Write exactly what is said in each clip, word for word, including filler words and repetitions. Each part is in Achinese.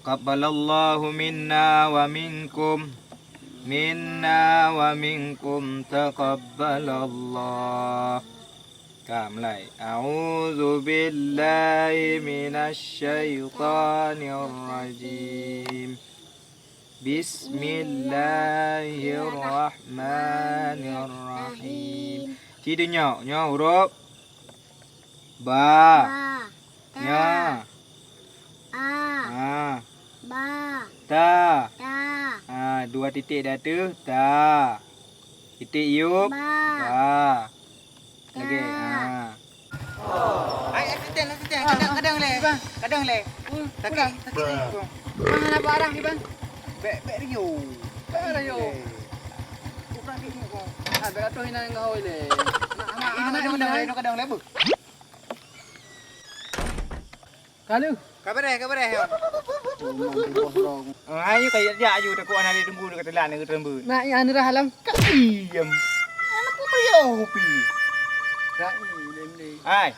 Taqabbalallahu minna wa minkum. Minna wa minkum taqabbalallah. Ka, mulai. A'udzu billahi minasy syaithanir rajim. Bismillahirrahmanirrahim. Ci deunyoe, nyoe huruf ba. Ba. Ta. Nyoe. A. A. Ba. Ta. Ta. Ha, dua titik di ateueh, ta. Titik yup. Ba. Ba. Lagèe, ha. Hai, asisten, asisten, kadang, kadang lé, bang. Kadang lé. Sakit, sakit lé. Bang, hana barang ni, bang. Bèk, bèk riyo. Bèk riyo. Bukan di muka. Ah, bèk atoh inan ngau lé. Nak, nak, ini nak, kadang lé, kadang lé, bu. Kalu. Ka beureh, ka beureh, ya. Oh, ayo ka jak aju takut anak dia tunggu dekat telan dekat telembu. Nak yang nurah alam. Ka iem. Anak pun beliau kopi. Rai, lem, lem. Hai.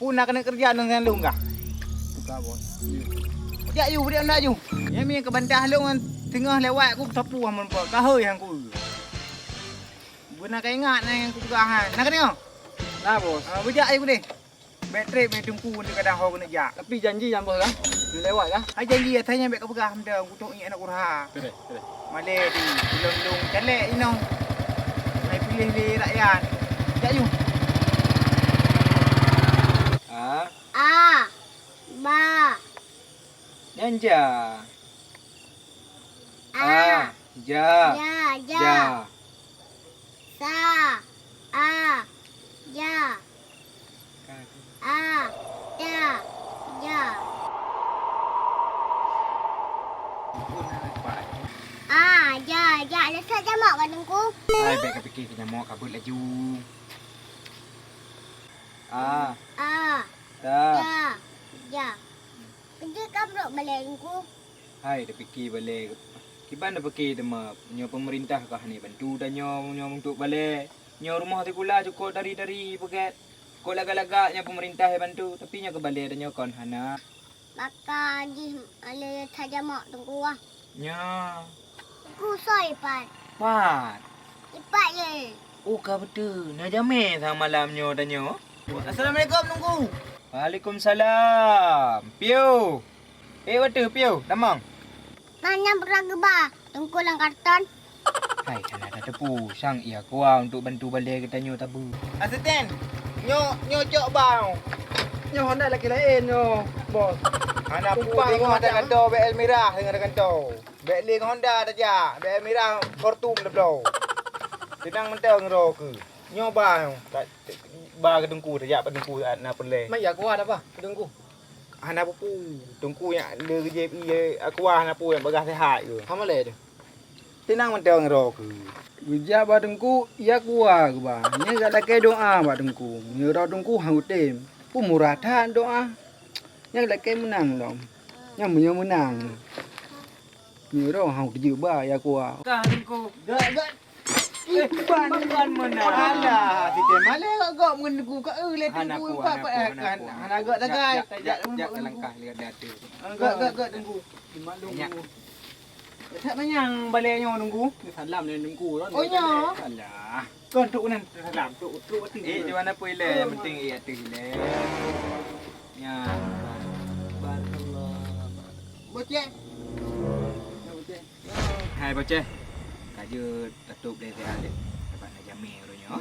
Pun nak kena kerja nang nang lung kah? Buka, bos. Jak aju, budak nak aju. Ya mi ke bantah lung teungoh lewat aku sapu amun po. Ka hoi hang ku. Beuna ka ingat nang yang kupeugah han. Nak kena? Nah, bos. Ah, bejak aju deh. Bèk trép mé teungku nyoe kadang ho keuneuk jak. Tapi janji nyan, bos, kan? Lewat, kan? Hai janji asai nyan bèk kapeugah mantong, kutok iék aneuk ureuha. Malèe di, ulôn lôn caleg inoe. Hai piléh lé rakyat. Jak aju. A. A. Ba. Nyan ja. A. A. Ja. Ja, ja. Ja. Sa. A. Ja. A. Ta. Ja. A. Ja. Ja. Leusat jamok ka teungku. Hai, bèk kapike keu jamok, kabeuet laju. A. A. Ta. Ja. Ja. Keuneuk ka brok balèe teungku. Hai, tapike balèe. Kiban tapike teuma, nyoe peumeurintah ka hana bantu tanyoe, nyoe untuk balèe. Nyoe rumoh sikula cukôp tari-tari peugèt. Cukôp lagak-lagak nyoe peumeurintah bantu, tapi nyoe keu balèe tanyoe kon hana. Maka jih lé tajamok teungku ah. Nyoe. Teungku soe pat? Pat. Ipat ye. Oh, ka beutôi. Na jamé sang malam nyoe tanyoe. Assalamualaikum, Teungku. Waalaikumsalam. Piôh. Eh, watèe piôh, tamong. Manyang pura geuba, Teungku lam karton. Hai, hana tateupeue, sang ia kuah untuk bantu balèe geutanyoe tabu. Asisten, nyoe, nyoe cok bang. Nyoe honda laki laén nyoe, bos. Hana peue, deungoe ata kanto bèk Elmira deungoe ata kanto. Bèk lé ngon honda tajak, bèk Elmira Fortum tabloe. Teunang mantong ngeuro keu. Nyoe ba nyoe, ba keu Teungku, tajak bak Teungku na peureulèe. Mai ya kuah dah bah, keu Teungku. Hana peue-peue. Teungku nyang le geujép ié aqua hana peue nyang bagah sehat keu. Hama lé deh. Teunang mantong ngeuro keu. Geujak bak Teungku, ié aqua geuba. Nyan ka lakèe doa bak Teungku. Meunyoe Teungku han geutem. Peue murah that doa. Nyan lakèe meunang lom. Nyan meunyoe meunang. Nyoe roh hang keujeue ba ya kuah. Ka Teungku. Gak, gak. Eh, ban, ban mana? Alah, kita malah gak, gak mengenai ku ka, eh, le Teungku, hana ku, hana ku, hana ku. Hana gak dagai. Jak, jak, jak, jak langkah lihat dia tu. Gak, gak, gak, Teungku. Maklum, Teungku. Tak manyang balèe nyoe, Teungku. Salam dari Teungku, kan? Oh, nya. Alah. Kon trok nan salam, trok, trok ateueh. Eh, di mana pun ilèe, yang penting eh ateueh ilèe. Ya. Barakallah. Boceh. Ya, boceh. Hai, boceh. Ka jeuet tatôp lé siat lé. Dapat na jamé uroe nyoe.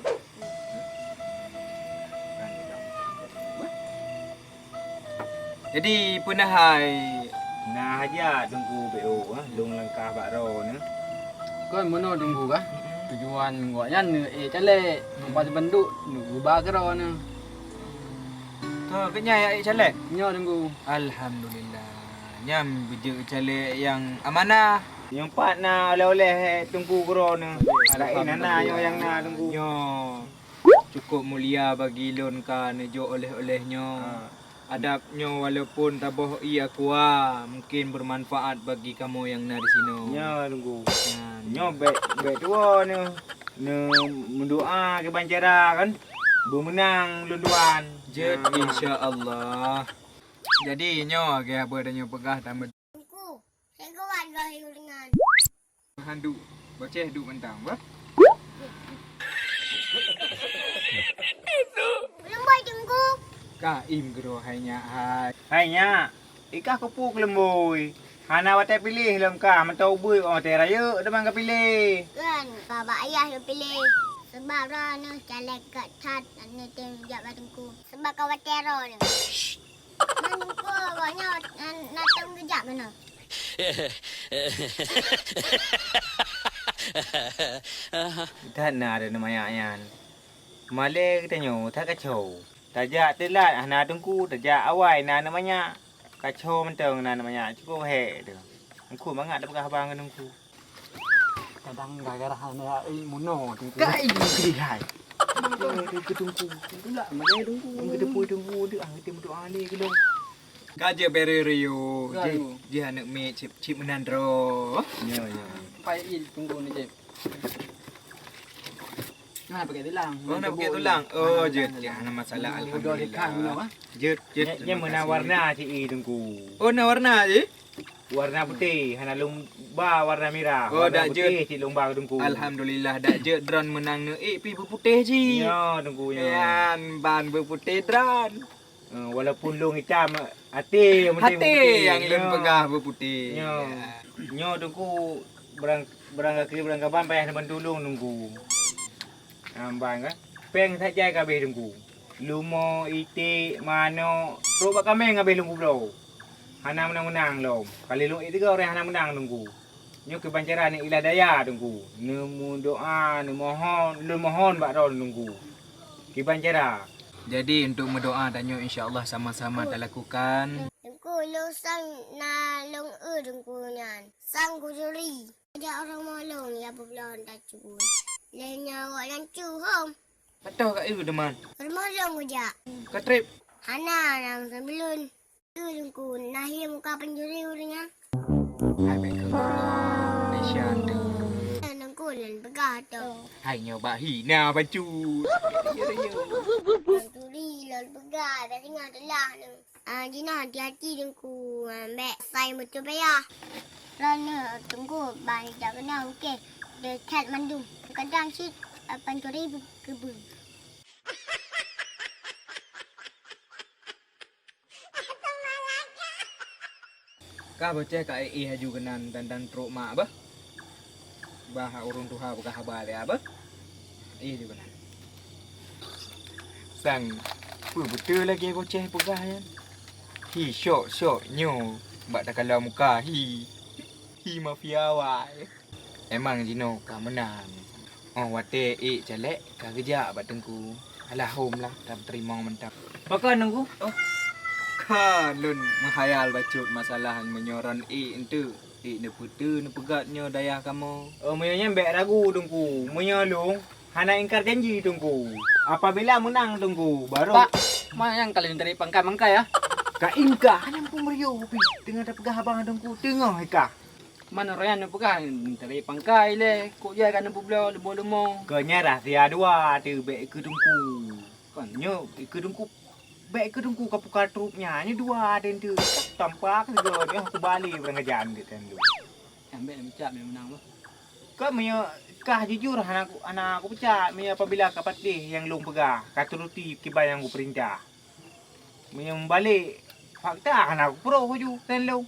Jadi, peue na hai? Na hajat Teungku B O, eh, lôn langkah bak droeneuh. Kon meunoe Teungku kah? Tujuan gobnyan neuék caleg, meupat bandum neuba keu droeneuh. Toh, keu nyan ék caleg? Nyoe Teungku. Alhamdulillah. Nyan beujeuet caleg nyang amanah. Nyang pat na oleh-oleh Teungku keu droeneuh. Laén hana nyoe nyang na Teungku. Nyoe. Cukup mulia bagi lôn ka neujok oleh-oleh nyoe. Ha. Adab nyoe walaupun taboh ié aqua, mungkin bermanfaat bagi kamoe nyang na di sinoe. Nyoe Teungku. Nyan. Nyoe bèk, bèk tuwoe nyoe. Neu meudoa kiban cara kan. Beumeunang lôn tuan. Jeuet, insya Allah. Jadi nyoe lagèe haba tanyoe peugah tameu Han duek, Boceh duek mantong, bah. Lôn boh Teungku. Ka im keudroe hai nyak hai. Hai nyak, i kah keupeue keu lôn boh? Hana watèe piléh lom kah, mantong ubit watèe rayeuk teuma kapiléh. Kan, ka bak ayah lôn piléh. Sabab droeneuh caleg gèt that, aneuk tem jak bak Teungku. Sabab ka watèe droeneuh. Man Teungku, awaknyan na, na tem geujak meunan. That na aneuk manyak nyan. Malèe geutanyoe that kaco. Tajak teulat hana Teungku, tajak awai na aneuk manyak. Kaco mantong na aneuk manyak, cukôp hék teuh. Teungku mangat tapeugah haba ngon Teungku. Kadang gara-gara hana, eh, munoe Teungku. Kai Teungku hai. Teungku, Teungku. Itulah, malèe Teungku. Teungku, Teungku, Teungku. Ka jeuet bèrè-rèe. Ka jeuet, jeuet aneuk miet cit, cit meunan droe. Ya, ya. Pai i Teungku ni, Cep. Nah, pakai tulang. Oh, nak pakai tulang. Oh, jeuet, jeuet. Hana masalah, alhamdulillah. Jeuet, jeuet. Nyan, nyan meunan warna cit i Teungku. Oh, na warna cit? Warna putéh, hana lôn ba warna mirah. Oh, warna dak jeuet. Putéh cit lôn ba Teungku. Alhamdulillah, dak jeuet droen meunan neuék pih beuputéh cit. Nyo, Teungku, nyo. Nyan ban beuputéh droen. Eh, walaupun lôn itam, até nyang penting beuputéh. Até nyang lôn peugah beuputéh. Nyo. Ya. Nyo Teungku, barang, barang kaki, barang kaban payah neubantu lôn Teungku. Nyan ban kan. Péng that jai ka habéh Teungku. Leumo, iték, manok, trok bak kaméng habéh lôn peubloe. Hana meunang-meunang lom. Kali lôn ék tiga ureueng hana meunang Teungku. Nyoe kiban cara neuilah daya Teungku. Neumeudoa, neumohon, lôn mohon bak droe Teungku. Kiban cara. Jadi, untuk meudoa tanyoe insya Allah sama-sama talakukan. Teungku, lôn sang na lôn eu Teungku nyan. Sang kujuri. Jak ureueng molong ya peubloe tacu. Lé nyan awaknyan cu hom. Patoh ka eu teuma. Ureueng molong kujak. Ka trép. Hana, na meuseubulon. Teungku, nah ie muka pencuri ureueng nyan. Hai, baik ke? Aisyah tu. Teungku, lôn peugah tu. Hai, nyoe bak hina bacut. Pencuri, lôn peugah, dah singoh teulah ni. Ah, jinoe hati-hati Teungku, ah, bèk sai meuteupayah. Droeneuh Teungku, ban jak keunoe, oke. Dekat mandum. Kadang cit, ah, pancuri keubeue. Ka Boceh ka éh-éh aju keunan dan, dan trok mak bah. Bah ureueng tuha peugah haba lé bah. Éh aju keunan. Sang, peue beutôi lagèe Boceh peugah nyan? Hi syok-syok nyoe bak takalon muka hi. Hi mafia awai. Emang jinoe ka meunang. Óh watèe ék caleg ka geujak bak Teungku. Alah hom lah, tapeuteurima mantap. Pakon Teungku? Oh, ka lôn meuhayal bacut masalah meunyoe ron ék eunteuk. Ék neupeuteue neupeugöt nyoe dayah kamoe. Oh, meunyoe nyan bèk ragu Teungku. Meunyoe lôn hana ingkar janji Teungku. Apabila meunang Teungku, baru. Pak, ma nyang ka lheueh tarék pangkai-pangkai, ah? Ka ingkar, hana muphom meuriyôh pih. Teungoh tapeugah haba ngon Teungku, teungoh ingkar. Man roh nyan neupeugah, tarék pangkai lé, kok jai ka neupeubloe leumo-leumo. Kon nyan rahsia dua teuh, bèk ikeue Teungku. Kon nyoe ikeue Teungku, bèk ikeue Teungku ka puka trup nyan, nyoe dua teuh. Tampak sigoe nyoe aku balé barang kajan deuh tan lôn. Ambek meucak meunan bah. Kon meunyoe kah jujur hana ku, hana kupeucak, meunyoe apabila ka patéh nyang lôn peugah, ka turuti kiban nyang kupeurintah. Meunyoe meubalek, fakta hana kupeurôh ju, tan lôn.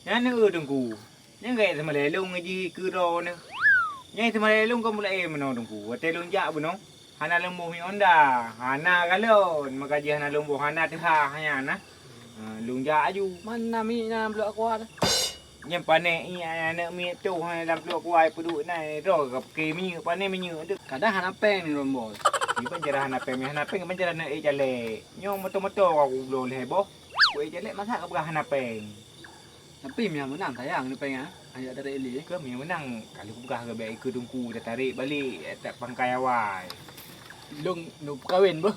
Nyan eu Teungku. Nyan gét seumalée lôn ngon jih keu droeneuh. Nyan seumalée lôn kon meulaén meunoe Teungku. Watée lôn jak bunoe, hana lôn boh minyeuk Honda. Hana galon, maka jih hana lôn boh, hana teuhah nyan na. Ha, lôn jak aju. Man na minyeuk na pluek kuat. Nyan pané ié aneuk miet toh lam pluek kuai peuduek nai, droe ka peuké minyeuk, pané minyeuk tu. Kadang hana péng ni lôn boh. Kiban cara hana péng, hana péng kiban cara na ék caleg. Nyoe moto-moto ka kubloe lhèe boh. Ku ék caleg masa ka peugah hana péng. Tapi meunyo meunang sayang ni péng ah. Ajak dari Eli. Ke meunyo meunang kalau kupeugah ke bèk ikeue Teungku tatarek balek, eh, tak pangkai awai. Lôn nu peukawen beuh.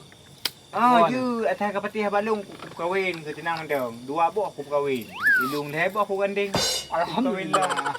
Ah, ju, asai ka patéh haba lôn, ku, kupeukawen keu teunang mantong. Dua boh kupeukawen. Ilôn lhèe boh kugandeng. Alhamdulillah.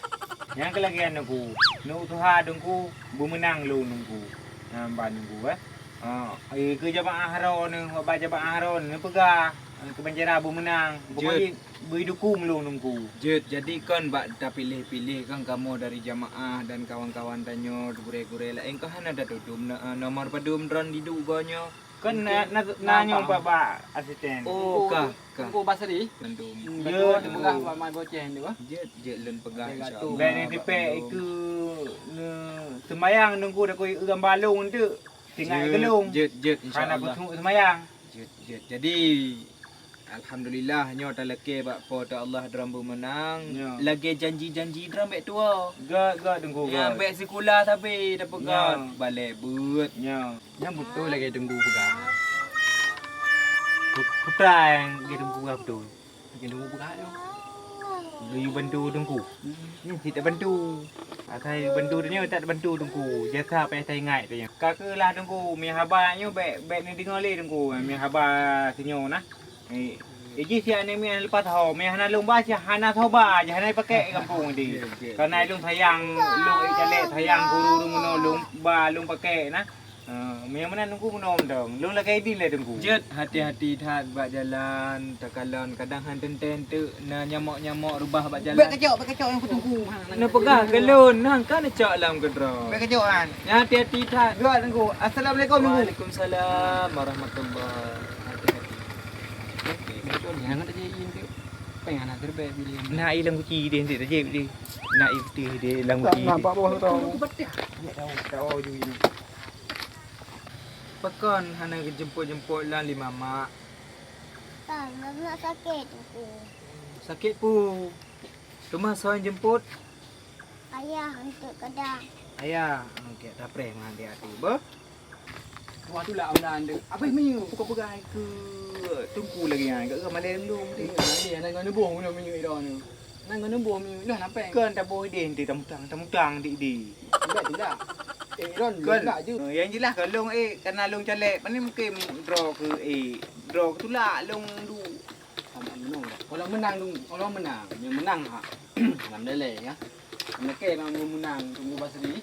Nyang keulagian Teungku, neuusaha Teungku, beumeunang lôn Teungku. Nyan ban Teungku, eh. Ah, eh, keu jamaah droeneuh, bak jamaah droeneuh neupeugah. Keu panjara beumeunang, pokoknya bri dukung lôn Teungku. Jeuet, jadi kon bak tapiléh-piléh kon kamoe dari jamaah dan kawan-kawan tanyoe, gurée-gurée laén kon hana tatudum na, nomor padum droen diduek goe nyoe. Kon na, na, na nyoe bak, bak asisten. Oh, ka, ka. Teungku Basri. Mandum. Jeuet, Teungku. Peugah bak mai boceh nyoe. Jeuet, jeuet lôn peugah, insya Allah. Bèk neutipèk keu seumayang Teungku, takot eu gambar lôn teuk. Tinggai geulong. Jeuet, jeuet, insya Allah. Hana kuteumèe seumayang. Jeuet, jeuet. Jadi, alhamdulillah, nyoe talakée bak Po teu Allah droen beumeunang. Lagée janji-janji droen bèk tuwoe. Göt, göt, Teungku, göt. Bèk sikula sabe tapeugah. Balek beuet. Nyoe. Nyan beutôi lagée Teungku peugah. Put-, putra nyang lagée Teungku peugah beutôi. Lagée Teungku peugah nyoe. Geuyue bantu Teungku. Nyan cit tabantu. Asai bantu tanyoe tak tabantu Teungku. Jasa payah taingat tanyoe. Ka keuh lah Teungku, mi haba nyoe bèk, bèk neudeungoe lé Teungku. Mi haba sinyoe nah. Eh, iji siat ni mi leupah ho, mi hana lôn ba, siat hana soe ba, hana pakék gampông di. Karena lôn sayang, lôn ék calek sayang guru rumono lôn ba, lôn pakék nah. Ah, meunyoe meunan Teungku meunoe mantong. Lôn lakée idin lé Teungku. Jeuet, hati-hati that bak jalan, takalon kadang han teuntée teuk na nyamok-nyamok reubah bak jalan. Bèk kacok, bèk kacok nyang ku Teungku. Neupeugah keu lôn, nang ka neucok lam keudroe. Bèk kacok nyan. Nyan hati-hati that. Göt Teungku. Assalamualaikum Teungku. Waalaikumsalam warahmatullah. Hati-hati. Beutôi nyan ka tajak ié teuk. Payah na teureubèe biléng. Na ié lam guci deh, nanti tajak deh. Na ié putih deh lam guci. Nampak bawah tu. Beutôi. Ya tahu, tahu ju ini. Pakon hana geujemput-jemput lom lé mamak? Kan, mamak sakét, Teungku. Sakét peue? Teuma soe nyang jemput? Ayah, untuk kadang. Ayah, oke, tapreh meuhadé até, beuh. Wah, tulak meunan deuh. Abéh miyueb. Buka peugah keu Teungku lagèe nyan, gak malèe lom deh. Malèe, hana ngon neuboh miyueb droeneuh. Hana ngon neuboh miyueb, lôn hana péng. Kon taboh idéh, tamutang, tamutang di idéh. Tidak, tidak. Eh, Ron, kon. Yang jelas ka lôn, eh, kana lôn caleg, pane mungkin droe keu, eh, droe keu tulak lôn duek. Sama menang. Kalau menang, kalau menang, yang menang ha. Alhamdulillah ya. Mungkin memang menang Teungku Basri.